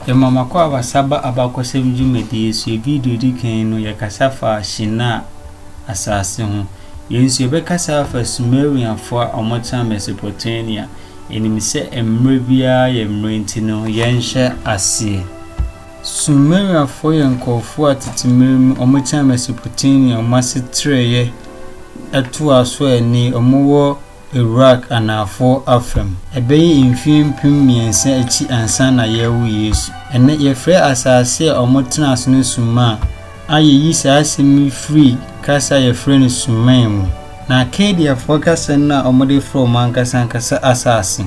Yɛma mo akwaaba ba abakɔsɛm dwumadie so. Yɛ video di kan no, yɛkasa faa Shinar asase ho. Yɛn nso yɛbɛkasa afa Sumerianfoɔ a wɔtena Mesopotamia. Yɛnim sɛ mmerɛ biara yɛ mmerɛ nti no, yɛnhyɛ aseɛ. Sumeriafoɔ yɛ nkurɔfoɔ a tete mmerɛ mu wɔtena Mesopotamia, wɔn ase trɛeɛ toa so a ɛnnɛ yi wɔwɔ Iraq anaafoɔ afam. Ɛbɛyɛ mfeɛ 3000 akyi ansa na yɛrewo Yesu. Ɛnnɛ yɛfrɛ asase a wɔtenaa so no Sumer a yɛyi saa asɛm yi firi kasa a yɛfrɛ no Sumer mu. Na Akkadiafoɔ kasa no a wɔde frɛ wɔn ankasa ankasa asase.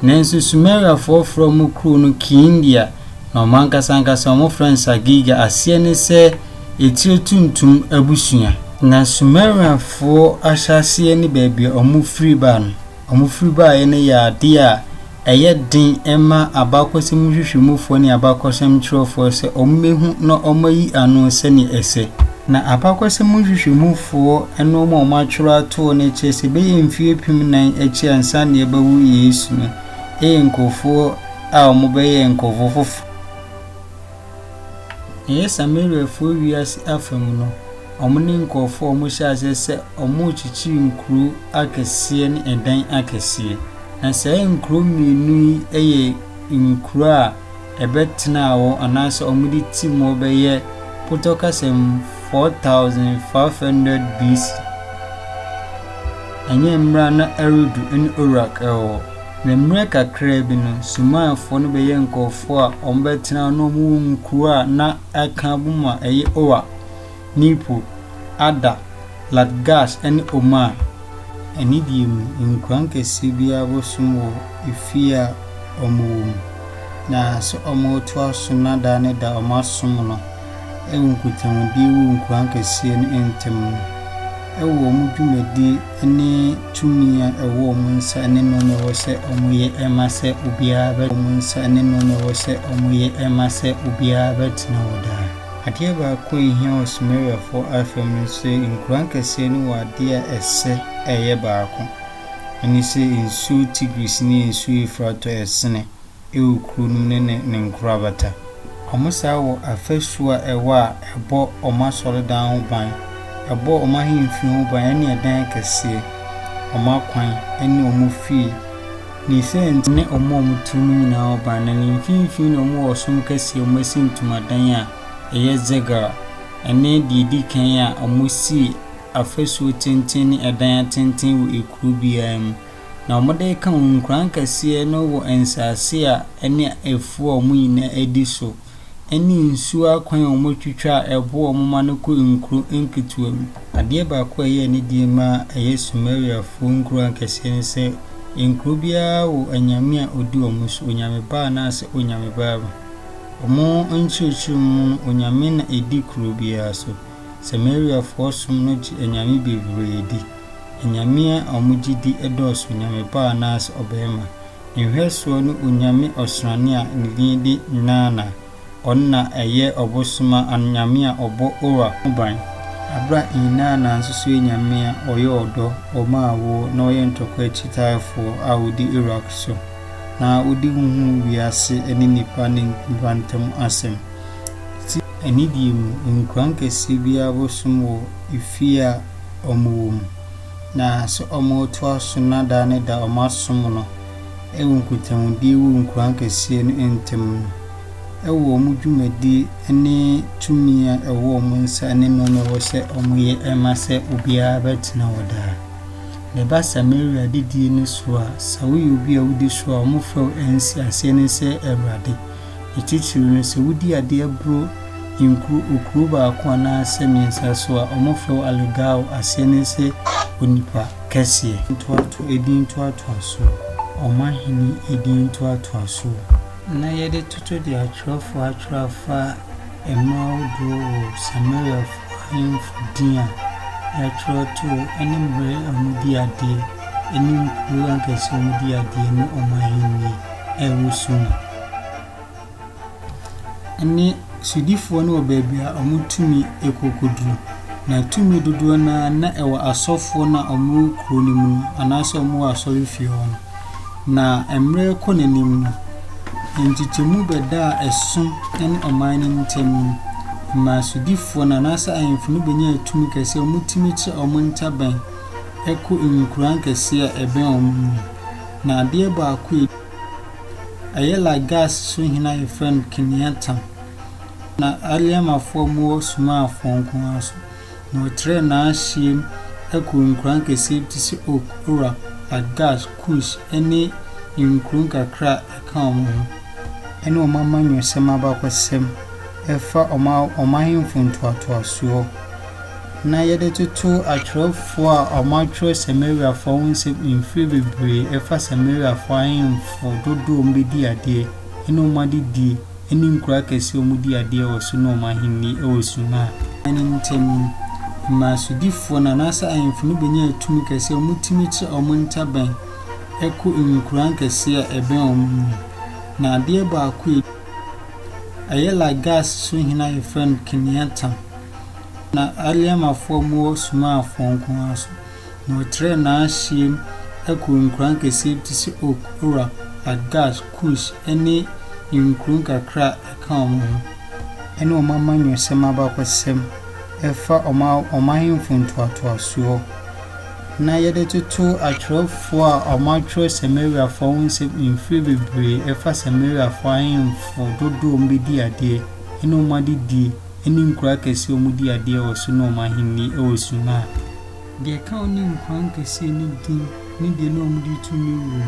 Nanso Sumeriafoɔ frɛ wɔn kuro no Kiindia na wɔn ankasa ankasa wɔfrɛ no Sagiga, aseɛ ne sɛ etire tuntum abusua. Na Sumeriafoɔ ahyɛaseɛ ne baabi a wɔfiri ba no, wɔfiri baeɛ no yɛ adeɛ a ɛyɛ den ma abakɔsɛm nhwehwɛmufoɔ ne abakɔsɛm twerɛfoɔ sɛ wɔbɛhu na wɔayi ano sɛdeɛ ɛsɛ. Na abakɔsɛm nhwehwɛmufoɔ ne wɔn a wɔatwerɛ ato hɔ no kyerɛ sɛ ɛbɛyɛ mfeɛ 4000 akyi ansa na yɛbɛwo Yesu no, ɛyɛ nkurɔfoɔ a wɔbɛyɛɛ nkurɔfoɔ foforɔ. Ɛyɛ Samariafoɔ wiase afa mu no, wɔn ne nkurɔfoɔ a wɔhyɛɛ aseɛ sɛ wɔrekyekyere nkuro akɛseɛ ne ɛdan akɛseɛ. Na saa nkuro mmienu yi yɛ nkuro a ɛbɛtenaa hɔ anaasɛ wɔde tim hɔ bɛyɛ Potɔ kasa mu 4500 BC. Ɛnyɛ mmerɛ a na Eridu ne Uruk wɔ hɔ. Na mmerɛ kakraa bi no, Sumerfoɔ no bɛyɛɛ nkurɔfoɔ a wɔbɛtena hɔ na wɔwɔ nkuro a na aka abom a ɛyɛ Ur, Nippur, Adar, Latgash ne Omar. Anidie mu, nkuro akɛseɛ biara bosom wɔ efie a wɔwɔ mu, na sɛ wɔretoa so na daa ne da wɔasom no wɔ nkutahodie wɔ nkuro akɛseɛ no ntam no, wɔ wɔn dwumadie ne tumi a ɛwɔ wɔn nsa ne nneɛma a ɛwɔ sɛ wɔyɛ ma sɛ obiara bɛ wɔn nsa ne nneɛma a ɛwɔ sɛ wɔyɛ ma sɛ obiara bɛtena hɔ daa. Adeɛ baako a ɛhia wɔ Sumeriafoɔ afam ne sɛ nkuro akɛseɛ no wɔ adeɛ a ɛsɛ a ɛyɛ baako. Ɛne sɛ nsuo Tigris ne nsuo Eufrato ɛsene wɔ kuro no mu ne ne nkorabata. Wɔsan wɔ afasuo a ɛwɔ a ɛbɔ wɔn asɔredan ho ban, ɛbɔ wɔn ahemfie ho ban ne ɛdan akɛseɛ, wɔn akwan ne wɔn fie. Ne saa nti, ne wɔn a wɔte mu nyinaa ho ban, na ne mfimfini na wɔwɔ ɔsom kɛseɛ a wɔasi ntomadan a ɛyɛ Zegar, ɛne deɛ ɛdi kan a wɔsii afasuo tenten ne ɛdan atenten wɔ ekuro biara mu. Na wɔde reka ho, nkuro akɛseɛ no wɔ nsase a ɛne afuo a wɔn nyinaa di so, ne nsuo akwan a wɔatwitwa a ɛboa wɔn ma no kɔ nkuro nketewa mu. Adeɛ baako a ɛyɛ anidie ma ɛyɛ Sumeriafoɔ nkuro akɛseɛ ne sɛ, nkuro biara wɔ anyame a ɔdi wɔn so, onyame ba anaasɛ onyame baa. Wɔn nkyerɛkyerɛ mu no, onyame na ɛdi kuro biara so. Samariafoɔ som no gye anyame bebree di. Anyame a wɔgye di dɔɔso, onyame ba anaasɛ ɔbarima. Ne nhwɛsoɔ ne onyame ɔsrane a ne din de Nanna. Ɔno na ɛyɛ ɔbosom a anyame a ɔbɔ Ur ho ban. Berɛ a Inanna nso so yɛ nyame a ɔyɛ ɔdɔ, ɔma awoɔ, na ɔyɛ ntɔkwa akyitaafoɔ a ɔdi Iraq so, na ɔdi honhom wiase ne nnipa ne nnipa ntam asɛm. Ti. Anidie mu, nkuro akɛseɛ biara bosom wɔ efie a wɔwɔ mu, na sɛ wɔretoa so na daa ne da wɔasom no wɔ nkutahodie wɔ nkuro akɛseɛ no ntam no, wɔ wɔn dwumadie ne tumi a ɛwɔ wɔn nsa ne nneɛma a ɛwɔ sɛ wɔyɛ ma sɛ obiara bɛtena hɔ daa. Na ɛba Samaria adedie no so a, sɛ woyɛ obi a wodi so a, wɔfrɛ wo Ɛnsi, aseɛ ne sɛ Awurade. Ne titiriw no, sɛ wudi ade boro nkuro okuro baako anaasɛ mmiɛnsa so a, wɔfrɛ wo Alegao, aseɛ ne sɛ onipa kɛseɛ. Ntoato edin ntoatoasoɔ, wɔn ahene edin ntoatoasoɔ. Na yɛde toto deɛ atwerɛfoɔ atwerɛ afa mmerɛ ahodoɔ wɔ Samariafoɔ ahemfo din a yɛatwerɛ ato hɔ ne mmerɛ a wɔdi adeɛ ne nkuro akɛseɛ a wɔdi adeɛ ne wɔn ahennie a ɛwɔ Sumer. Ne sodifoɔ no wɔ baabi a wɔn tumi kɔ kɔduru. Na tumi dodoɔ no ara na ɛwɔ asɔfoɔ no a wɔwɔ kuro no mu no anaasɛ wɔwɔ asɔrefie hɔ no. Na mmerɛ rekɔ n'anim no, Nkyekyɛmu bɛdaa ɛsom ne ɔman no ntam no, ɛmaa sodifoɔ no anaasɛ ahemfo no bɛnyaa tumi kɛseɛ a wɔtumi kyerɛ wɔn ntaban kɔ nkuro akɛseɛ a ɛbɛn wɔn mu. Na adeɛ baako a ɛyɛ Lagash so hene a wɔfrɛ no Kenyatta na Aliamafoɔ a wɔwɔ Sumafoɔ nko ara so. Na ɔtrɛɛ n'ahyeɛ mu kɔɔ nkuro akɛseɛ bi te sɛ Ok, Ora, Lagash, Kush ne nkuro nkakra a ɛka wɔn ho. Ne wɔn amanyɔsɛm abakɔsɛm fa wɔn ahemfo ntoatoasoɔ, na yɛde toto atwerɛfoɔ a wɔatwerɛ Samariafoɔ ho nsɛm mfeɛ bebree ɛfa Samariafoɔ ahemfo dodoɔ a wɔbɛdii adeɛ ne wɔn adedie ne nkuro akɛseɛ a wɔdii adeɛ wɔ so ne wɔn ahennie wɔ Sumer no ntam no, ɛmaa sodifoɔ no anaasɛ ahemfo no bɛnyaa tumi kɛseɛ a wɔtumi kyerɛ wɔn ntaban kɔ nkuro akɛseɛ a ɛbɛn wɔn mu. Na adeɛ baako a ɛyɛ Lagash so hene a wɔfrɛ no Kenyatta na Aliamafoɔ a wɔwɔ Sumerfoɔ nko ara so. Na ɔtrɛɛ n'ahyeɛ mu kɔɔ nkuro akɛseɛ bi te sɛ Ok, Ora, Lagash, Kush ne nkuro nkakra a ɛka wɔn ho. Ne wɔn amanyɔsɛm abakɔsɛm fa wɔn ahemfo ntoatoasoɔ. Na yɛde toto atwerɛfoɔ a wɔatwerɛ Samariafoɔ ho nsɛm mfeɛ bebree ɛfa Samariafoɔ ahemfo dodoɔ a wɔbɛdii adeɛ ne wɔn adedie ne nkuro akɛseɛ a wɔdii adeɛ wɔ so ne wɔn ahennie wɔ Sumer. Deɛ ɛka ho ne nkuro akɛseɛ no din ne deɛ na wɔde tumi wɔ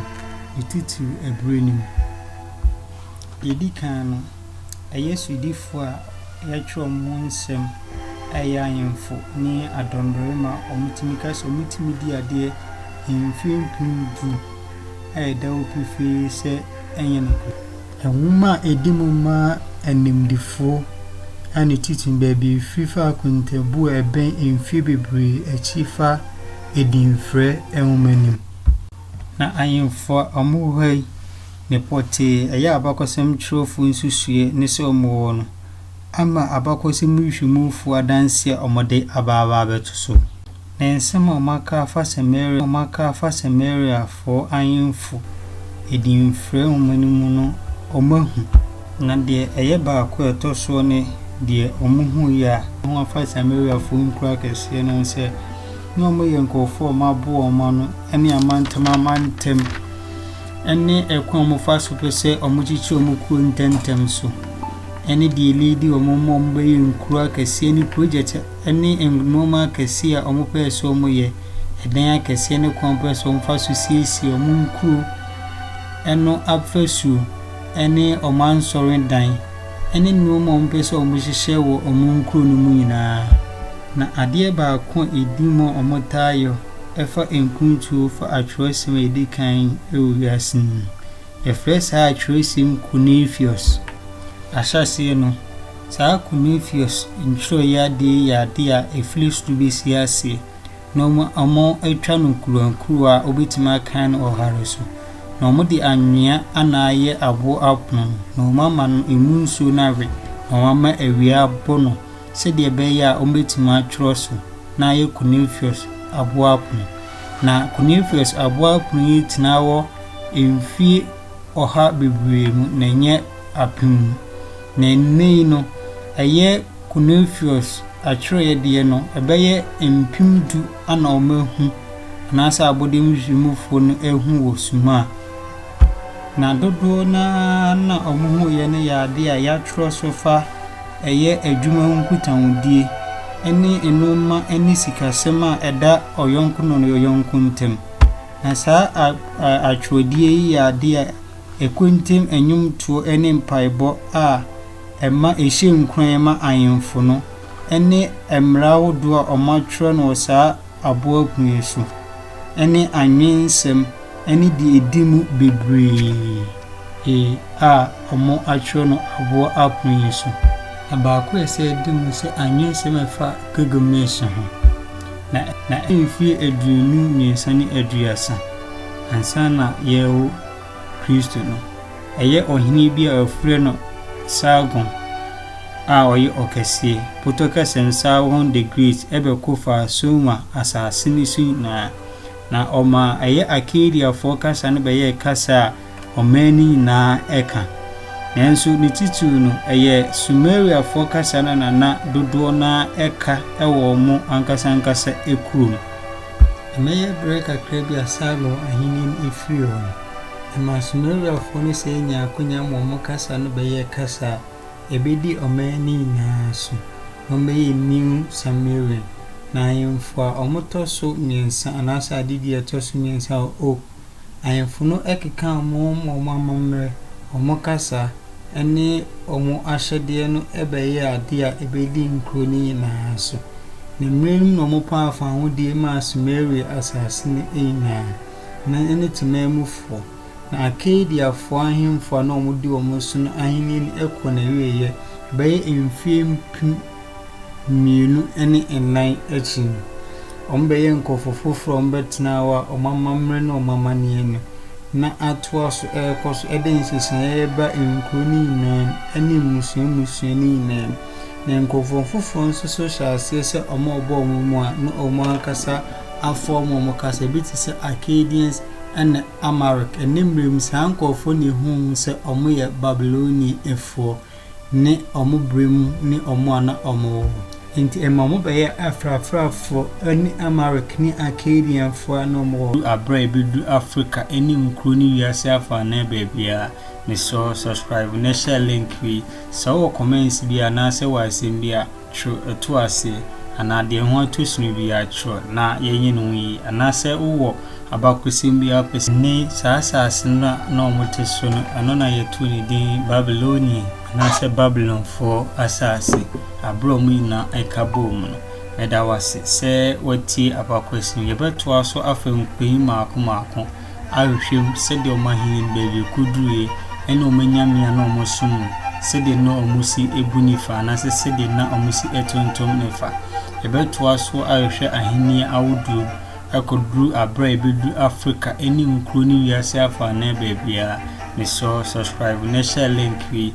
ne titiriw ɛberɛ no mu. Deɛ ɛdi kan no, ɛyɛ sodifoɔ a yɛatwerɛ wɔn ho nsɛm a ɛyɛ ahemfo ne adɔmmarima a wɔtumi ka sɛ wɔtumi di adeɛ mfeɛ 10,000 a ɛda hɔ pefee sɛ ɛnyɛ nokorɛ. Nwoma a ɛdi mu ma animdefoɔ a ne titiriw baabi a ɛfiri fa akontabuo a ɛbɛn mfeɛ bebree akyi fa edinfrɛ nwoma no mu. Na ahemfo a wɔwɔ ha yi, ne pɔtee ɛyɛ abakɔsɛm kyerɛwfo nsusuiɛ ne sɛ wɔwɔ no ama abakɔsɛm nhwehwɛmufo adanse a wɔde aba aba abɛto so. Na nsɛm a wɔaka afa Samaria wɔaka afa Samariafoɔ ahemfo edinfrɛ nwoma no mu no, wɔahu. Na deɛ ɛyɛ baako a ɛtɔ soɔ ne deɛ wɔhuiɛ a. Ho afa Samariafoɔ nkuro akɛseɛ no ho sɛ, na wɔyɛ nkurɔfoɔ a wɔaboa wɔn ano ne amantam amantam ne ɛkwan a wɔfa so pɛ sɛ wɔkyekyere wɔn kuro ntɛmntɛm so ne deɛ ɛliidi wɔn ma wɔbɛyɛ nkuro akɛseɛ ne project ne nneɛma akɛseɛ a wɔpɛɛ sɛ wɔyɛ, ɛdan akɛseɛ ne kwan a wɔpɛ sɛ wɔfa so siesie wɔn nkuro no afasuo ne wɔn ansɔredan ne nneɛma a wɔpɛ sɛ wɔhyehyɛ wɔ wɔn nkuro no mu nyinaa. Na adeɛ baako a ɛdi mu a wɔtaa yɛ fa nkuntuo fa atwerɛsɛm a ɛdi kan wɔ wiase no mu. Yɛfrɛ saa atwerɛsɛm Cuneiforms. Ahyɛaseɛ no, saa Cuneiforms ntwerɛeɛ adeɛ yi yɛ adeɛ a ɛfiri soro bɛsi aseɛ na wɔatwa no nkuruwankuruwa a wobɛtumi akan no ɔhare so. Na wɔde anwea na ayɛ aboɔ apono no, na wɔama no ɛmu nsuo no awe, na wɔama awia abɔ no sɛdeɛ ɛbɛyɛ a wɔbɛtumi atwerɛ so na ayɛ Cuneiforms aboɔ apono. Na Cuneiforms aboɔ apono yi tena hɔ mfie ɔha bebree mu na ɛnyɛ apem mu. Na nnɛ yi no, ɛyɛ Cuneiforms atwerɛeɛ deɛ no, ɛbɛyɛ 10,000 ana wɔahu anaasɛ abɔdeɛ nhwehwɛmufoɔ no ahu wɔ Sumer. Na dodoɔ no ara na wɔhuiɛ no yɛ adeɛ a yɛatwerɛ so fa ɛyɛ adwuma ho nkutahodie ne nnoɔma ne sikasɛm a ɛda ɔyɔnko ne ɔyɔnko ntam. Na saa atwerɛdeɛ yi yɛ adeɛ a ɛkontim nnwomtoɔ ne mpaebɔ a ɛma ɛhyɛ nkuran ma ahemfo no ne mmara ahodoɔ a wɔatwerɛ no wɔ saa aboɔ apono yi so ne anwensɛm ne deɛ ɛdi mu bebree a wɔatwerɛ no aboɔ apono yi so. Na baako a ɛsɛ ɛdi mu sɛ anwensɛm a ɛfa Gilgamesh ho. Na na mfeɛ 23 ansa na yɛrewo Kristo no, ɛyɛ ɔhene bi a wɔfrɛ no Sargon a ɔyɛ ɔkɛseɛ, Potɔ kasa Sargon the Great bɛko faa Sumer asase no so nyinaa, na ɔmaa ɛyɛ Akkadiafoɔ kasa no bɛyɛɛ kasa a ɔman no nyinaa ka. Nanso ne titiriw no, ɛyɛ Sumeriafoɔ kasa no na na dodoɔ no ara ka wɔ wɔn ankasa ankasa kurom. Ɛbɛyɛ berɛ kakra bi a Sargon ahennie no firii hɔ no, ɛmaa Sumeriafoɔ no sɛe nyaa akwanya ma wɔn kasa no bɛyɛɛ kasa a ɛbɛdi ɔman no nyinaa so, na wɔbɛyɛɛ New Sumerian. Na ahemfo a wɔtɔ so mmiɛnsa anaasɛ adedie a ɛtɔ so mmiɛnsa wɔ Ur Ahemfo no kekaa wɔn ho ma wɔn amammerɛ, wɔn kasa, ne wɔn ahyɛdeɛ no bɛyɛɛ adeɛ a ɛbɛdi nkuro no nyinaa so. Na mmerɛ no mu na wɔpaa fawohodie maa Sumeria asase no nyinaa, na ɛne temanmufoɔ. Na Akadiafoɔ ahemfo a na wɔdi wɔn so no ahennie no kɔɔ n'awieeɛ bɛyɛ mfeɛ 2004 akyi no, wɔbɛyɛɛ nkurɔfoɔ foforɔ a wɔbɛtenaa hɔ a wɔn amammerɛ ne wɔn amanneɛ no na atoa so rekɔ so de nsesaeɛ reba nkuro no nyinaa mu ne mmusua mmusua no nyinaa mu. Na nkurɔfoɔ foforɔ nso so hyɛɛ aseɛ sɛ wɔrebɔ wɔn mu a na wɔn ankasa afɔɔm wɔn kasa, ebi te sɛ Akkadians ne Amharic. Ɛnnɛ mmerɛ mu saa nkurɔfoɔ na ɛhuu sɛ wɔyɛ Babyloniafoɔ. ne wɔn berɛ mu ne wɔn a na wɔwɔ hɔ. Enti ɛma wɔbɛyɛɛ afrafrafoɔ ne Amalek ne Akkadianfoɔ a na wɔwɔ hɔ. Berɛ a yɛbɛduru Afrika ne nkuro ne wiase afanan baabiara. Mesrɛ wo subscribe na share link wei. Sɛ wowɔ comments bi anaasɛ wowɔ asɛm bi a, twerɛ to aseɛ anaa deɛ ho atɔ sini biara twerɛ na yɛnyɛ ne ho yie. Anaasɛ wowɔ abakɔsɛm bi a wopɛ sɛ. Ne saa asase no a na wɔte so no, ɛno na yɛtoo ne din Babilonia anaasɛ Babilonfoɔ asase, berɛ a wɔn nyinaa ka bɔɔ mu no. Meda wo ase sɛ woatie abakɔsɛm yi. Yɛbɛtoa so afa nkuro yi mmaako mmaako ahwehwɛ mu sɛdeɛ wɔn ahennie no baabi ɛkɔduruiɛ ne wɔn anyame a na wɔsom no, sɛdeɛ na wɔsi bu ne fa anaasɛ sɛdeɛ na wɔsi tontom ne fa. Yɛbɛtoa so ahwehwɛ ahennie ahodoɔ mu akɔduru aberɛ a yɛbɛduru Africa ne nkuro ne wiase afanan baabiara. Mesrɛ wo subscribe na share link wei.